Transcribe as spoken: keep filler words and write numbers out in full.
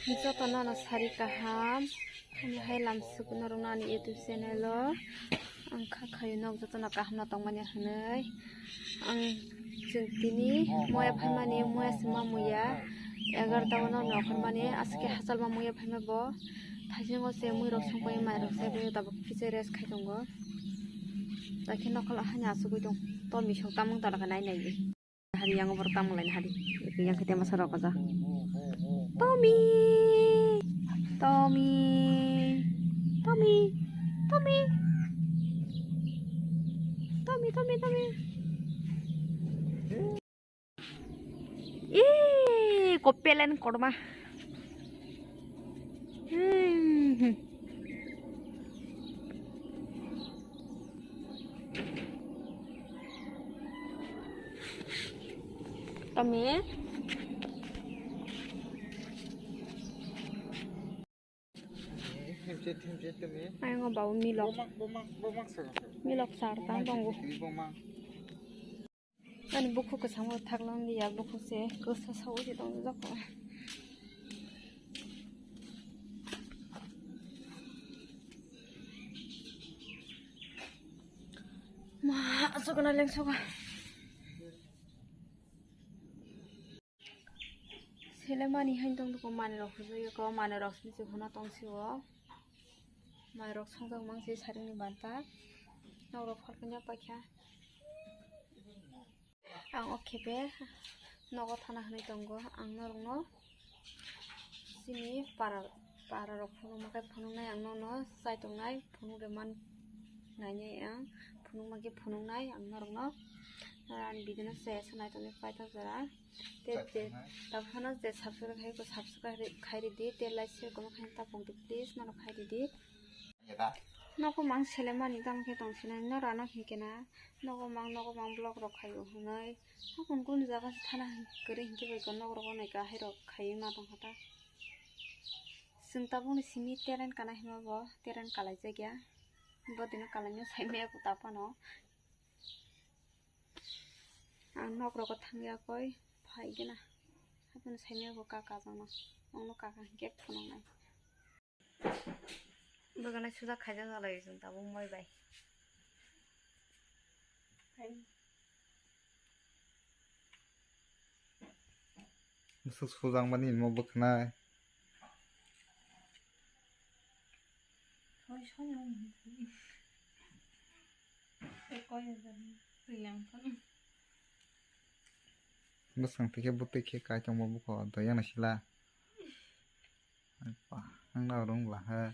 Jotono no sari kaham, ani hai lam sukno rwno ani YouTube channel o. Ang kha khayo nok jotono kaham no tongmani hwnwi. Ang chwng tini moya phaimani, moya se ma muya egarta o no nokhormani, aske hachal ma muya phaima bo. Thaisingo se mui rok songpai mai rok se tabuk kisa rest khai tongo. Lakhe nokhola hani asugwi tong. To misong tamung tala khe nai nai di. Hari yang borok tamung laina hari. Yang khe tema sarok kaja. Tommy. Tommy. Tommy. Tommy. Tommy, Tommy, Tommy. Ih, kopelen korma. Hmm. Tommy. Ayang o bau milok. Milok sar tang tongo. Ani bukhuk kwchangbo thaklang liya, bukhuk se kwsa saui se tongjak. Ma, asukna lengsoka. Sele mani hain tong duko mani rok hujui ko mani rok simi se huna tong sio. Mai rok songjak mang se saringni banta. Nok rok phalkanya paikha. Ang o khepe nogo thana hwnwi tongo. Ang norokno chini para, para rok phunukma khe phunuknai, ang nono chai tongnai, phunuk rwman nainai ang, phunukma khe phunuknai ang norokno. Ani video no se se nai tongwi paithak jora. Te je tabuk phano je subscribe khai ko subscribe khai ridi, te like share comment khai ta pok di please, norok khai ridi. Nogo mang selemani tamo khe tong sinai, noro ano hinkhe na nogo mang, nogo mang vlog rok khaio hinwi. Hakon kunu jaga se thana kwrwi hinkhe bai khe nok rogo naikha, hai rok khaiwi ma tongkha ta. Chwng tabukni simi terent kana hinma bo terent kalaijak ya. Bo dino kalaino saimaya bo ta phano. Ang nok rogo thangya koi phai gana. Hakon saimaya bo kaka jana. Angno kaka hinkhe phunuknai. Bwkhanai sujak khaijak jalai chwng tabuk moi bai. Bwswk sujak mani imo bwkhanai. Bwskang tikhe bwtwi khe kai tongma bukho doyana sila. Ai pa, ang na rung la ha.